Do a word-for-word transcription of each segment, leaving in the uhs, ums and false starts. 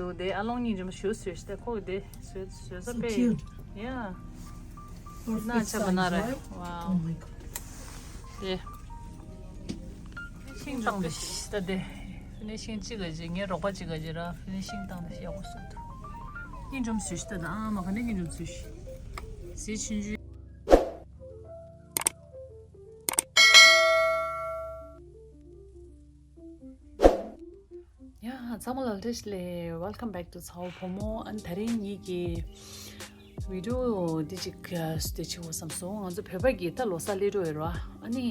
འདུག་དེ་ཨ་ལོང་གཉིས་འཇོམས་ཞུ་བཟོས་ཤི་ད་ཁོ་གི་དེ་བཟོས་བཟོས་ས So དཔེ་cute. Yeah. Perfect ན་ཆ་མ་size, ན་རེད། Right? Wow. Oh my god. དེ་ཤིང་བཏང་དེ་ཤི་ད་དེ་ཕི་ནི་ཤིང་གཅིག་ག་ཅི་ངའི་རོགས་པ་གཅིག་ག་ཅི་ར་ཕི་ནི་ཤིང་བཏང་དེ་ཡག་པོ་བཟོས་འདུག་གཉིས་འཇོམས་བཟོས་ཤི་ད་ད་ཨ་མ་ག་ནས་གཉིས་འཇོམས་བཟོས་ཤི་ཟས་ཆུང་ཆུང་། ཡ་ཚང་མ་ལ་བཀྲ་ཤིས་བདེ་ལེགས། Welcome back to ཚ་བོ་བུ་མོ། ཨ་ནི་དེ་རིང་ངེད་ཀྱི་བི་ཌི་ཡོ་འདི་ཅིག་སྟེ་བྱེད་དགོས་བསམ་སོང་། ང་ཚོ་བོད་པ་གི་ད་ལོ་གསར་སླེབས་འགྲོ་ཡོད་ར། ཨ་ནི་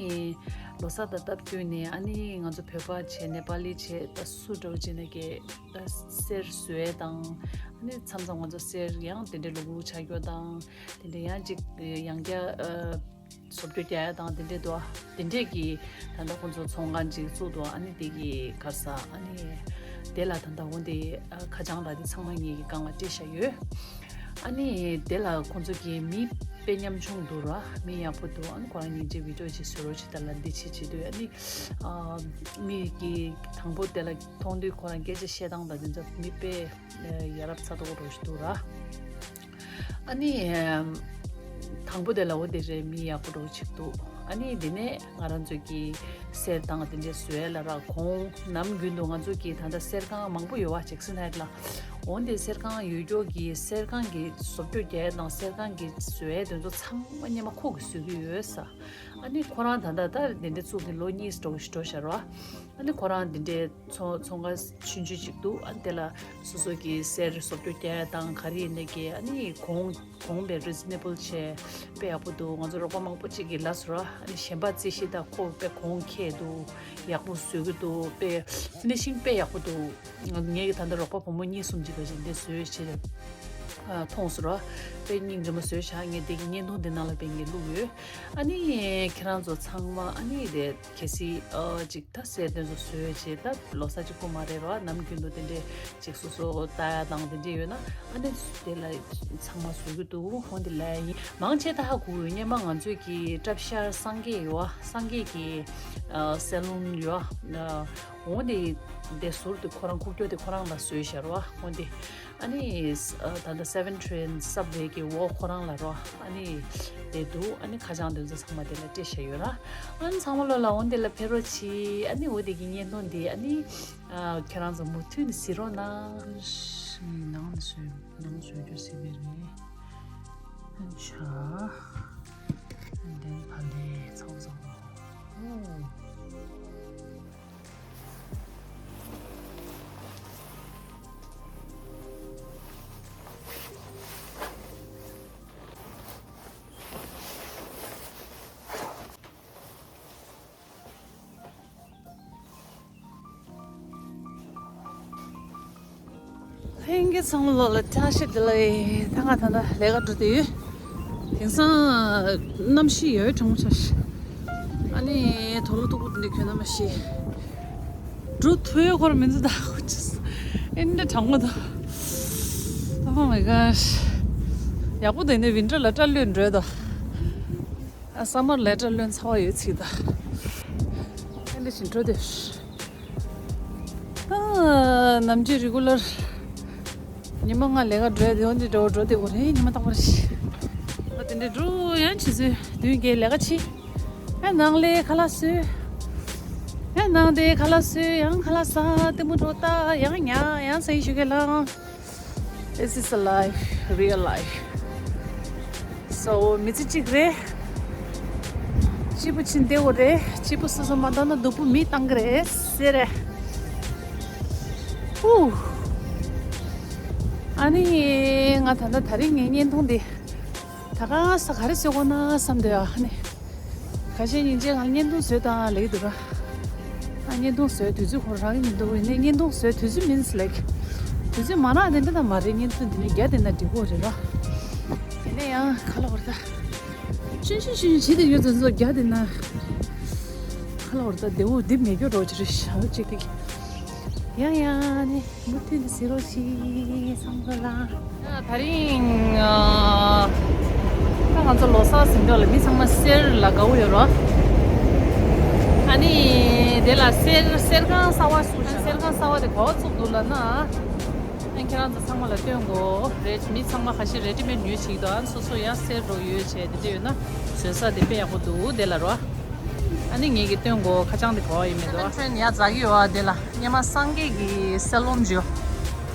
ལོ་གསར་དང་སྟབས་བསྟུན་ནས་ཨ་ནི་ང་ཚོ་བོད་པ་བྱས་ནེ་པ་ལི་བྱས་ད་སུ་འདྲ་བོ་བྱས་ནས་ཀྱི་ད་གསེར་བཟོ་ཡས་དང་ཨ་ནི་མཚམས་མཚམས་ང་ཚོ་གསེར་ཡང་དེ་འདྲའི་ལུག་ལུག་ཆགས་རྒྱུ་དང་དེ་འདྲ་ཡང་ཅིག་ཡང་བསྐྱར་བཟོ་བཅོས་རྒྱག་ཡ་དང་དེ་འདྲས་འདུག་དེ་འདྲས་ཀྱི་ད་ལྟ་ཁོང་ཚོ་ཚོང་ཁང་ཅིག་བཙུགས་འདུག་ཨ་ནི་དེ་གི་ག་རེ་ཟ་ཨ་ནི་དེ་ལ་ད་ལྟ་འོ་དེ་ཁ་བྱང་དང་དེ་ཚང་མ་ངེད་ཀྱི་སྒང་ལ་སྤྲད་བཞག་ཡོད། ཨ་ནི་དེ་ལ་ཁོང་ཚོ་གི་མི་དཔེ་ཉམ་ཆུང་འདུག་ར། མི་ཡག་པོ་འདུག་ཨ་ནི་ཁོ་རང་སྙིང་རྗེ་བི་ཌི་ཡོ་ཅིག་བཟོ་རོགས་བྱེད་ད་ལ་འདི་བྱེད་བྱེད་དུས་ཨ་ནི་མི་གི་དང་པོ་དེ་ལ་མཐོང་དུས་ཁོ་རང་སྐད་ཆ་བཤད་སྟངས་དང་དེ་ཚོ་མི་དཔེ་ཡ་རབས་ཚ་ཏོག་རོ་ཞིག་འདུག་ར། ཨ་ནི་དང་པོ་དེ་ལ་འོ་དེ་རེད། མི་ཡག་པོ་འདྲ་བོ་ཅིག་འདུག་ཨ་ནི་དེ་ནས་ང་རང་ཚོ་གི་གསེར་དང་དེ་འདྲས་བཟོ་ཡ་ལ་ར་གོང་ནམ་རྒྱུན་དུ་ང་ཚོ་གི་ད་ལྟ་གསེར་ཁང་མང་པོ་ཡོད་བ་ཇེག་སན་ཧའེཊ་ལ། འོ་དེ་གསེར་ཁང་ཡོད་རྒྱུ་གི་གསེར་ཁང་གི་བཟོ་བཅོས་རྒྱག་ཡ་དང་གསེར་ཁང་གི་བཟོ་ཡ་དེ་ཚོ་ཚང་མ་སྔོན་མ་ཁོ་གི་བཟོ་གི་ཡོད་ས། ཨ་ནི་ཁོ་རང་ད་ལྟ་ད་དེ་འདྲས་བཙུགས་ནས་ལོ་གཉིས་འགྲོ་འགྲོ་ཤར་བ། ཨ་ནི་ཁོ་རང་དེ་འདྲའི་ཚོང་ཚོང་ཁང་ཆུང་ཆུང་ཅིག་འདུག་ཨ་ནི་དེ་ལ་སོ་སོ་གི་གསེར་བཟོ་བཅོས་རྒྱག་ཡ་དང་ག་རེ་ཡིན་ནའི་གི་ཨ་ནི་གོང་གོང་དཔེ་རི་ཛི་ནེ་བལ་བྱས་དཔེ་ཡག་པོ་འདུག་ང་ཚོ་རོགས་པ་མང་པོ་ཅིག་གིས་ལབ་སོང་ར། ཨ་ནི་གཞན་པ་རྩིས་ཤིག་ད་ཁོ་དཔེ་གོང་ཁེ་འདུག་ཡག་པོ་བཟོ་གི་འདུག་དཔེ་ཕི་ནི་ཤིང་དཔེ་ཡག་པོ་འདུག་ངས་ད་ལྟ་རོགས་པ་བུ་མོ་གཉིས་གསུམ་ཅིག་ག་ཅིག་འདི་བཟོས་བྱས་ནས་མཐོང་སོང་ར། དཔེ་སྙིང་རྗེ་མོ་བཟོས་བཞག་ངས་འདི་གི་བརྙན་ཐུང་འདི་ནང་ལ་དཔེ་ངས་བླུགས་ཡོད། ཨ་ནི་ཁྱེད་རང་ཚོ་ཚང་མ་ཨ་ནི་དེ། གལ་སྲིད་ཨ་ཅིག་ད་གསེར་དེ་ཚོ་བཟོས་བྱས་ད་ལོ་གསར་གཅིག་པོ་མ་རེད་ར། ནམ་རྒྱུན་དུ་དེ་འདྲས་ཅིག་སོ་སོ་ལྟ་ཡ་དང་དེ་འདྲས་ཡོད་ན་ཨ་ནི་དེ་ལ་ཚང་མ་བཟོ་གི་འདུག་ཧོན་དེ་ལ་ཡིན་མང་ཆེ་ད་ཧ་གོ་ཡོད། སྔོན་མ་ང་ཚོས་ཀྱི་གྲབ་ཤར་སངས་རྒྱས་ཡོད་ཨ། སངས་རྒྱས་ཀྱི་ཨ་སེ་ལོན་ཡོད་ཨ། འོ་དེ་དེ་ཟུར་དེ་ཁོ་རང་ཁུག་ཀྱོག་དེ་ཁོ་རང་ལ་བཟོས་ཤར་བ་ཧོན་དེ། ཨ་ནི་ཨ་ད་ལྟ་སེ་བེན་ཊི་རེན་སབ་ཝེ་གི་འོག་ཁོ་རང་ལ་རོ། ཨ་ནི་དེ་འདུག་ཨ་ནི་ཁ་བྱང་དེ་ཚོ་ཚང་མ་དེ་ལ་སྤྲད་བཞག་ཡོད་ར། ཨ་ནི་ཚང་མ་ལོ་ལ་འོན་དེ་ལ་ཕེབས་རོགས་གྱིས། ཨ་ནི་འོ་དེ་གི་བརྙན་ཐུང་དེ་ཨ་ནི་ཨ་ཁྱེད་རང་ཚོ་མུ་མཐུད་ནས་གཟིགས་རོགས་གནང་། ནང་ནས་བཟོས་ནང་བཟོས་རྒྱུ་ཟེར་བས་རེད། ཨ་ནི་ཆ། ཨ་ནི་ཕ་ལེ་ཚོགས་ཚོགས། ཨོ། ལྷན་རྒྱས་ཚང་མ་ལོ་ལ་བཀྲ་ཤིས་བདེ་ལེགས། ད་ང་ད་ལྟ་ལས་ཀ་འགྲོ་བསྡད་ཡོད། དེང་སང་གནམ་གཤིས་ཡོད་གྲང་མོ་ཆགས་ཤག་ཨ་ནི་དུག་ལོག་སྟུག་པོ་འདི་འདྲ་གྱོན་ན་མ་ཤེས། འགྲོ་ཐུབ་ཡོད་ཁོ་ར་མི་འདུག་ད་ཁོ་ཅིས་ཨེ་འདྲ་གྲང་མོ་འདུག Oh my gosh. ཡག་པོ་འདུག་ནི་ཝིན་ཊར་ལ་སྐྲ་ལོན་འགྲོ་ཡ་ད། ཨ་སམ་མར་ལ་སྐྲ་ལོན་ཚ་བ་ཡོད་ཚིག་ད། ཨེ་འདྲ་བཞིན་འགྲོ་བསྡད། ཨ་ནམ་རྒྱུན་རི་གུ་ལར་ཉི་མ་ལྔ་ལས་ཀ་འགྲོ་ཡ་དེ་འོ་འདི་འདྲ་བོ་འགྲོ་བསྡད་དགོས་རེད། ཉི་མ་རྟག་པར་ཞིག་ཨ་དེ་འདྲ་འགྲོ་ཡང་ཆུ་ཚོད་བདུན་བརྒྱད་ལས་ཀ་བྱེད། ཨ་ནང་ལས་ཁ་ལག་བཟོས། ཨ་ནང་དེ་ཁ་ལག་བཟོས་ཡང་ཁ་ལག་ཟ་ལྟད་མོ་འགྲོ་ལྟ་ཡང་ཉལ་ཡང་ཟ་ཡི་ཞུ་གི་ལང་། This is a life, real life. So མི་ཚེ་གཅིག་རེད། གཅིག་པུ་ཕྱིན་བསྡད་དགོས་རེད། གཅིག་པུ་སོ་སོ་མ་བཏང་ན་སྡུག་པོ་མིས་བཏང་གི་རེད་ཟེར་རེད། ཧུ། ཨ་ནི་ང་ད་ལྟ་དེ་རིང་ངའི་བརྙན་ཐུང་འདི་ད་ག་ས་ག་རེ་བཟོ་དགོས་ན་བསམ་འདོད་ཨ་ནི། ཁ་ཤས་སྙིང་རྗེ་ང་བརྙན་ཐུང་བཟོས་དང་ལེགས་འདུག་ར། ཨ་བརྙན་ཐུང་བཟོས་དུས་ཚོད་ཁོ་རང་ཡིན་འདུག་ཡིན་ནའི་བརྙན་ཐུང་བཟོས་དུས་ཚོད་མིན་ལེགས། དུས་ཚོད་མ་རག་དེ་འདྲ་ད་མ་རེད། བརྙན་ཐུང་འདི་ནས་རྒྱ་དེ་ན་འགྲིག་གོ་རེད་ར། དེ་ནས་ཡང་ཁ་ལ་བར་ད། ཆུན་ཆུན་ཆུན་ཆུན་བྱེད་དེ་ཡོད་ཚོད་ཚོད་རྒྱ་དེ་ན། ཁ་ལ་བར་ད་དེ་འུ་འདི་མེད་རྒྱུ་འགྲོ་ཅི་རེད་ཤག་ཅིག་དེ། ཡང་ཡང་ནི། མུ་མཐུད་ནས་གཟིགས་རོགས་གྱིས་བསམ་གི་ལ། དེ་རིང་ཨ་ད་ང་ཚོ་ལོ་གསར་ཟིན་འགྲོ་ལ་མི་ཚང་མ་གསེར་ལ་དགའ་བོ་ཡོད་རོ། ཨ་ནི་དེ་ལ་གསེར་གསེར་ཁང་གསར་པ་བཙུགས་ཤག་གསེར་ཁང་གསར་པ་དེ་ག་པར་བཙུགས་འདུག་ལབ་ན། ཁྱེད་རང་ཚོ་ཚང་མ་ལ་སྟོན་གོ། རེད། མི་ཚང་མ་ཁ་ཤས་ready-made་ཉོས་བྱེད་ཀྱི་འདུག་ཨ་ནི་སོ་སོ་ཡང་སེར་འགྲོ་ཡོད་བྱས་དེ་འདྲ་ཡོད་ན་བཟོས་ས་དེ་དཔེ་ཡག་པོ་འདུག་དེ་ལ་རོ། ཨ་ནི་ངེད་ཀྱི་སྟོན་གོ། ཁ་བྱང་དེ་གོ་བ་ཡིན་མི་འདུག་ཨ་ནི་ཡ་ཛ་གི་ཡོད་ཨ། དེ་ལ་སྔོན་མ་སངས་རྒྱས་ཀྱི་སེ་ལོན་བྱོས།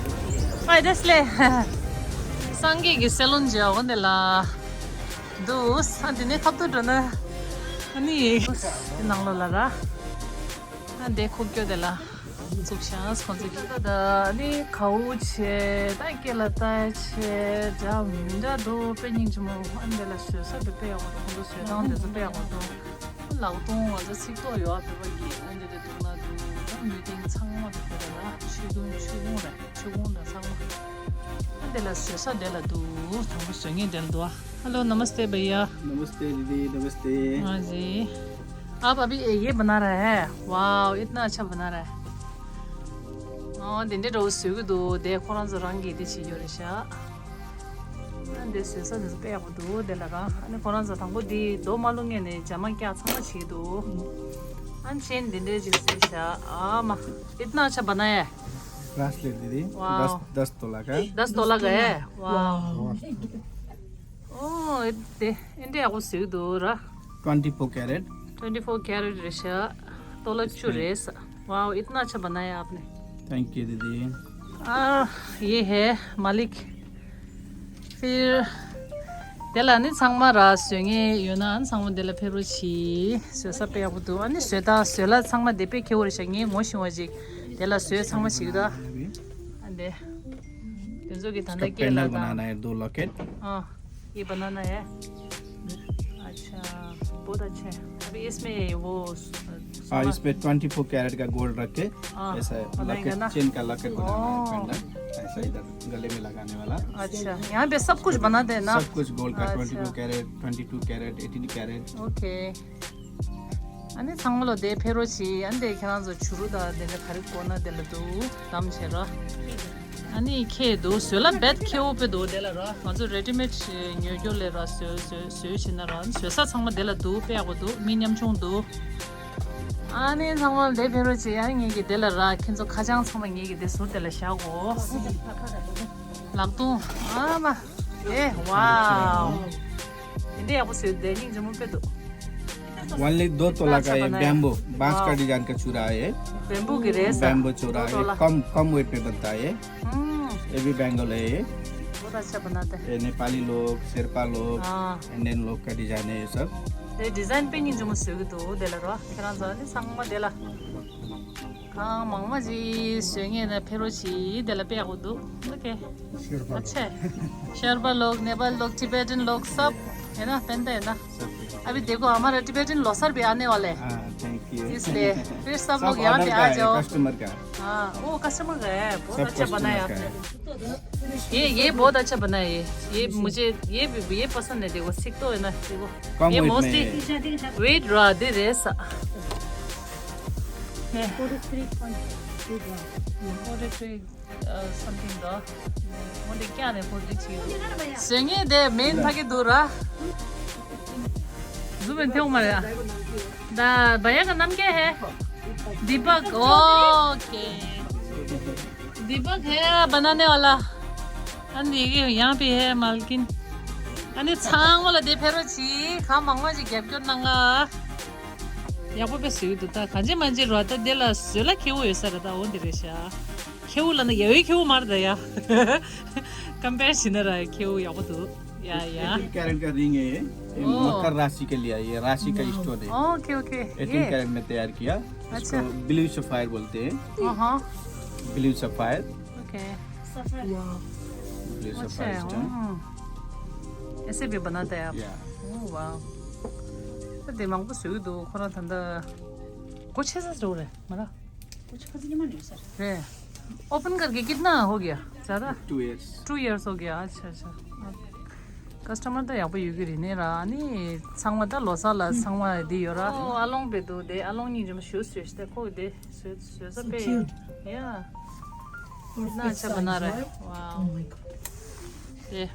ཨ་དེ་སླེ། སངས་རྒྱས་ཀྱི་སེ་ལོན་བྱོས་འོ་དེ་ལ་འདུག་ཨ་དེ་ནས་ཁ་ཐུག་འགྲོ་ན་ཨ་ནི་དེ་ནང་ལོགས་ལ་ར། ཨ་འདི་ཁུག་ཀྱོག་དེ་ལ་བཙུགས་ཤག་ཁོང་ཚོས་ཀྱིས། ད་ནི་གའུ་བྱས། ད་སྐེ་ལ་བཏགས་བྱས། འདྲ་མི་འདྲ་འདུག་དཔེ་སྙིང་རྗེ་མོ། ཨ་འདི་ལ་བཟོ་ས་དེ་དཔེ་ཡག་པོ་འདུག་ཁོང་ཚོ་བཟོ་སྟངས་དེ་ཚོ་དཔེ་ཡག་པོ་འདུག་ལག་སྟོང་ང་ཚོ་ཚིག་ཐོ་ཡོད་ཨ། བོད་པ་གི་ཨ་འདི་དེ་འདུག་ན་འདུག་ད་མི་ཏིང་ཚང་མ་འདུག་དེ་ལ་ཆོས་ཀུན་ཆོས་ཀུན་རེད། ཆོས་ཀུན་དང་ཚང་མ། ཨ་འདི་ལ་བཟོ་ས་དེ་ལ་འདུག་དང་པོ་བཟོ་མཁན་དེ་ལ་འདུག་ཨ། Hello, नमस्ते भैया। नमस्ते दीदी, नमस्ते। हाँ जी। आप अभी ये बना रहे हैं? वाओ, इतना अच्छा बना रहा है। ཨོ་དེ་འདྲའི་འདྲ་བོ་བཟོ་གི་འདུག་དེ་ཁོ་རང་ཚོ་རང་གིས་དེ་བྱེད་རྒྱུ་རེད་ཤག་ཨ་འདི་བཟོ་ས་དེ་ཚོ་དཔེ་ཡག་པོ་འདུག་དེ་ལ་ར། ཨ་ནི་ཁོ་རང་ཚོ་དང་པོ་དེ་རྡོ་མ་བླུགས་སྔོན་ནས་ཇ་མ་སྐྱག་ཚང་མ་བྱེད་ཀྱི་འདུག་ཨ་ནི་ཆེན་དེ་འདྲའི་ཅིག་བཟོས་ཤག་ཨ་མ། इतना अच्छा बनाया है। ब्रेसलेट दीदी। वाओ। दस, दस तोला का है। दस तोला का है। वाओ। ཨོ་དེ་ཨེ་འདྲ་ཡག་པོ་བཟོས་འདུག་ར། twenty four carat. Twenty four carat རེད་ཤག་ཏོ་ལ་བཅུ་རེད། वाओ, इतना अच्छा बनाया आपने। थैंक यू दीदी। आ, ये है मालिक। फिर དེ་ལ་ནི་ཚང་མ་ར་བཟོ་མཁན་ཡོད་ན་ཚང་མ་དེ་ལ་ཕེབས་རོགས་གྱིས། བཟོ་ས་དཔེ་ཡག་པོ་འདུག་ཨ་ནི་བཟོ་ལྟ་བཟོ་ལ་ཚང་མ་དེ་དཔེ་ཁེ་པོ་རེད་ཤག་ངས་ངོ་ཤེས་པ་ཅིག་དེ་ལ་བཟོས། ཚང་མ་ཞིག་ད་ཨ་འདི། དེ་ཚོ་གི་ད་इसका ལྟ་སྐད་ལ་पेंडेंट ད། बनाना है, दो लॉकेट। हाँ, ये बनाना है। अच्छा, बहुत अच्छा है। अभी इसमें वो स-, हाँ, सोना। इस पे ट्वेंटी फ़ोर कैरेट का गोल्ड रख के हाँ, ऐसा बनाएंगे लॉकेट, ना। चेन का लॉकेट बनाना है, ओ। पेंडेंट। ऐसा इधर गले में लगाने वाला। अच्छा, यहाँ पे सब कुछ बनाते हैं ना? सब कुछ गोल्ड का, अच्छा। Twenty four carat, twenty two carat, eighteen carat. Okay. ཨ་ནི་ཚང་མ་ལོ་དེ་ཕེབས་རོགས་གྱིས། ཨ་ནི་དེ་ཁྱེད་རང་ཚོ་བྱུ་རུ་དང་དེ་འདྲ་ག་རེ་དགོས་ན་དེ་ལ་འདུག་གཏམ་བྱེད་རོགས། ཨ་ནི་ཁྱེད་འདུག་བཟོ་ལ་རྦད་ཁེ་པོ་དཔེ་འདུག་དེ་ལ་རོགས། ང་ཚོ་རེ་ཌི་མེད་ཉོ་རྒྱུ་ལས་རོགས་བཟོ་བཟོ་བཟོ་བྱེད་ན་རོགས། བཟོ་ས་ཚང་མ་དེ་ལ་འདུག་དཔེ་ཡག་པོ་འདུག་མི་ཉམ་ཆུང་འདུག་ཨ་ནི་ཚང་མ་ལ་དེ་ཕེབས་རོགས་གྱིས། ཨ་ནི་ངེད་ཀྱི་དེ་ལ་རོགས། ཁྱེད་ཚོ་ཁ་བྱང་ཚང་མ་ངེད་ཀྱི་དེ་ཟུར་དེ་ལ་བཞག་གོ། ལག་སྟོང་། ཨ་མ། ए वाओ। इन्हें आपको से देनी जम्मू पे तो। ओनली दो तोला का ये बैम्बू, बांस का वाओ। डिजाइन का चूड़ा है ये। बैम्बू की रेस। बैम्बू चूड़ा, दो ये तोला। कम, कम वेट में बनता है ये। हम्म। ये भी बंगाल है ये। बहुत अच्छा बनाता है। ये नेपाली लोग, शेरपा लोग, हाँ। इंडियन लोग का डिजाइन है ये सब। ये डिजाइन पे नहीं जम्मू से तो दे ला रहा। कितना जाने संग में दे ला। གང་མང་མང་ཅིག་བཟོ་མཁན་ལ་ཕེབས་རོགས་གྱིས། དེ་ལ་དཔེ་ཡག་པོ་འདུག་ཨོ་ཁེ། शेरपा लोग। अच्छा। शेरपा लोग, नेपाल लोग, टिबेटन लोग, सब है ना, पहनते हैं ना? सब पहनते हैं। अभी देखो, हमारा टिबेटन लोसर भी आने वाला है। हाँ, थैंक यू। इसलिए फिर सब सब लोग यहाँ पे ऑर्डर का आ है, जाओ। कस्टमर का। हाँ, वो कस्टमर का है, बहुत सब अच्छा बनाया कस्टमर का आपने। है। ये, ये बहुत अच्छा बनाया है। ये, मुझे, ये भी, ये पसंद है, देखो, सीख तो है ना, देखो। कम ये वेट में मोस्टली है। वेट रहा दे रहे सा। ये। Forty three point two gram. Forty three, a, something the. वो देख क्या नहीं, फ़ोर्टी थ्री। सुनिए दे, मेन था कि दूर रहा। ज़ूम इन थे उमर या। द, भैया का नाम क्या है? दीपक, ओके। दीपक है बनाने वाला। अनि यहाँ पे है मालकिन। अनि ཚང་མ་ལ་དེ་ཕེབས་རོགས་གྱིས། གང་མང་མང་ཅིག་རྒྱབ་སྐྱོར་གནང་ང་། ཡག་པོ་དཔེ་བཟོས་འདུག་ད་གང་ཅི་མང་ཅི་རོ། ད་དེ་ལ་བཟོ་ལ་ཁེ་པོ་ཡོད་ས་རེད། ད་འོ་འདི་རེད་ཤག་ཁེ་པོ་ལ་ན་ཡ་ཡོད་ཁེ་པོ་མ་རེད་ད་ཡ། ཀམ་པེར་བྱས་ན་ར་ཁེ་པོ་ཡག་པོ་འདུག་ཡ་ཡ། एटीन कैरेट का रिंग है ये। ये ओ। मकर राशि के लिए है, ये राशि का स्टोन है। Okay, okay. एटीन ये। कैरेट में तैयार किया। अच्छा। इसको ब्लू सफायर बोलते हैं। हाँ, हाँ। Blue sapphire. Okay. Sapphire. Blue अच्छा सफायर है, स्टोन। हम्म। ऐसे भी बनाते हैं आप? या। ओह, वाह। ད་དེ་མང་པོ་བཟོས་འདུག་ཁོ་རང་ད་ལྟ་སྒོ་ཕྱེ་ས་འགྲོ་རེད་མ་ར། कुछ खरीदने में नहीं सर। रे, ओपन करके कितना हो गया? ज़्यादा? Two years. टू इयर्स हो गया। अच्छा, अच्छा। कस्टमर ད་ཡག་པོ་ཡོད་ཀྱི་རེད་ནི་ར། ཨ་ནི་ཚང་མ་ད་ལོ་གསར་ལ་ཚང་མ་འདི་ཡོད་ར། ཨོ། ཨ་ལོང་པེ་འདུག་དེ་ཨ་ལོང་གཉིས་ཀྱི་མ་ཞུ་ཟོས་ཤི་ད་ཁོ་དེ་ཟོས་ཟོས་ས་དཔེ། ཡ། ན་ཆ་པ་ན་རེད། ཝའོ། དེ།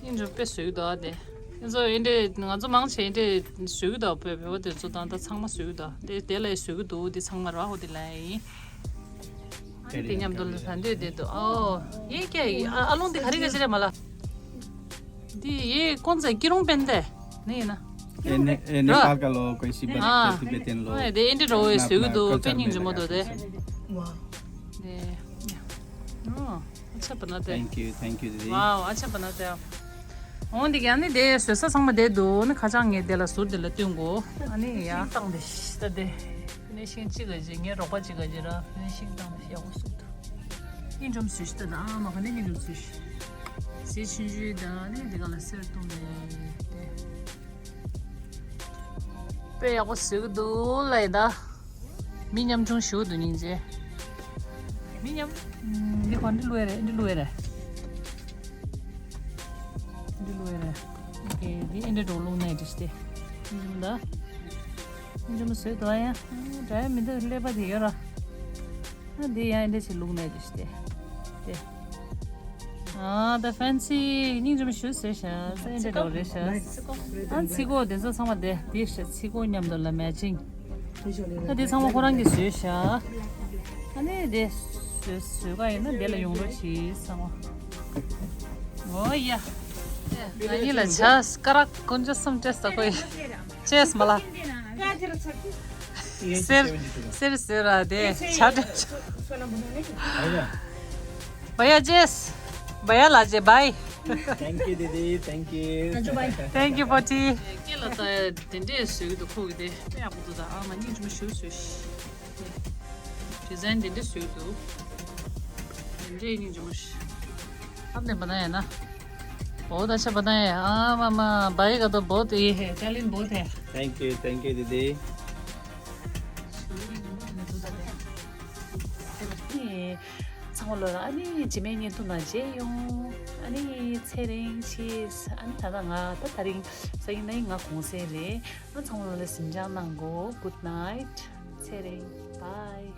ཨིན་རུ་དཔེ་བཟོས་འདུག་ཨ་དེ། ཨིན་ཚོ་ཨིན་དེ་ང་ཚོ་མང་ཆེ་ཨིན་དེ་བཟོས་འདུག་བོད་བོད་པ་དེ་ཚོ་དང་ད་ཚང་མ་བཟོས་འདུག་དེ་དེ་ལ་བཟོས་འདུག་དེ་ཚང་མ་ར་ཧོ་དེ་ལ་ཡིན། ཨ་ དེ་མཉམ་དུ་ལ་ད་འདོད་དེ་འདུག་ཨོ། ཡེ་ཀྱ་ཡི་ཨ་ཨ་ལོང་འདི་ག་རེ་ག་ཅི་རེད་མ་ལ། འདི་ཡེ་ཀོང་ཙེ་ཀི་རུང་པན་ཏེ། ནི་ཡིན་ན། ཨེ་ནེ་ཨེ་ནེ་ར། པ་ཀ་ལོ་ཀོ་ཤི་པ་ཨ། ཏི་བེ་ཏན་ལོ། ཨ་དེ་ཨེ་འདྲ་རོ་ཡེ་སུ་གི་འདུག་དཔེ་སྙིང་རྗེ་མོ་འདུག་དེ། ཝ། དེ། ཨོ། ཨ་ཆ་པ་ན་དེ། Thank you, thank you, དེ། ཝའོ། ཨ་ཆ་པ་ན་དེ། འོང་འདི་ག་ནི་དེ་བཟོ་ས་ཚང་མ་དེ་འདུག་ནི་ཁ་བྱང་ངས་དེ་ལ་ཟུར་དེ་ལ་སྟོན་གོ་ཨ་ནི་ཡ། ཤིང་བཏང་དེ་ཤི་ད་དེ། ཕི་ནི་ཤིང་གཅིག་ག་ཅིག་ངའི་རོགས་པ་གཅིག་ག་ཅིག་ར་ཕི་ནི་ཤིང་བཏང་དེ་ཡག་པོ་སུ་འདུག་སྙིང་རྗེ་མོ་བཟོས་ཤི་ད་ད་ཨ་མ་ག་ནི་སྙིང་རྗེ་མོ་བཟོས་ཤི། ཟས་ཆུང་ཆུང་དང་ནི་འདི་ག་ལ་གསེར་བཏུང་ནས་དེ། དཔེ་ཡག་པོ་བཟོས་ཀྱི་འདུག་ལབ་ཡིན་ད། མི་ཉམ་ཆུང་ཞུ་འདུག་སྙིང་རྗེ། མི་ཉམ། འདི་གོ་འདི་ལུས་རེད་འདི་ལུས་རེད། འདི་ལུས་རེད། ཨོ་ཁེ་འདི་ཨེ་འདྲ་འགྲོ་ལུགས་ནས་འདྲི་སྟེ། སྙིང་རྗེ་མོ་ད། སྙིང་རྗེ་མོ་བཟོས་འདུག་ཡ། འདྲ་ཡ་མི་འདུག་ཀླད་པ་དེ་ཡོད་ར། ཨ་འདི་ཡང་འདི་ཞིག་ལུག་ནས་འདི་ཞིག་སྟེ། དེ། ཨ་ད་ཕན་སི་སྙིང་རྗེ་མོ་ཞུ་ཟེར་ཤ་ས་འདི་འདྲ་རེད་ཤ། ཨ་ཚིག་གོ་དེ་ཚོ་ཚང་མ་དེ་དེ་ཤ་ཚིག་གོ་མཉམ་དུ་ལ་མེ་ཅིང་། ཨ་དེ་ཚང་མ་ཁོ་རང་གིས་བཟོས་ཤ། ཨ་ནི་དེ་བཟོས་བཟོས་ག་ཡིན་ན་དེ་ལ་ཡོང་རོགས་གྱིས་ཚང་མ། ཨོ་ཡ། ང་གཉིས་ལ་ཇ་སྐ་རགས་དཀོན་མཆོག་གསུམ་སྤྲད་ས་ཁོ་ཡིན། ཅེས་མ་ལ། སེར་སེར་སེར་ར་དེ་ཆ་དྲན། བ་ཡ་ཅེས། བ་ཡ་ལ་ཅེ་བའི། Thank you, དེ་དེ། Thank you. Thank you, པོ་ཏི། སྐེ་ལ་ད་དེ་འདྲས་བཟོས་ཀྱི་འདུག་ཁོ་གི་དེ་དཔེ་ཡག་པོ་འདུག་ད་ཨ་མ་སྙིང་རྗེ་མོ་ཞུ་བཟོས་ཤི། ཌི་ཛའིན་དེ་འདྲས་བཟོས་འདུག་དེ་འདྲས་སྙིང་རྗེ་མོ་ཞིག་ཨབ་ནེ་བ་ན་ཡ་ན། བོ་ད་ཆ་བ་ན་ཡ་ཨ་མ་མ་བའི་ག་དོ་བོ་དེ་ཧེ་ཅ་ལིན་བོ་དེ། Thank you, thank you, དེ་དེ། ཚང་མ་ལོ་ལ་ཨ་ནི་རྗེས་མའི་བརྙན་ཐུང་ནང་མཇལ་ཡོང་། ཨ་ནི་ཚེ་རིང་ཆིས་ཨ་ནི་ད་ལྟ་ང་ད་དེ་རིང་སང་ཉིན་ནི་ང་གུང་སེང་རེད། ཨ་ཚང་མ་ལོ་ལ་གཟིམ་འཇག་གནང་གོ Good night. ཚེ་རིང་bye.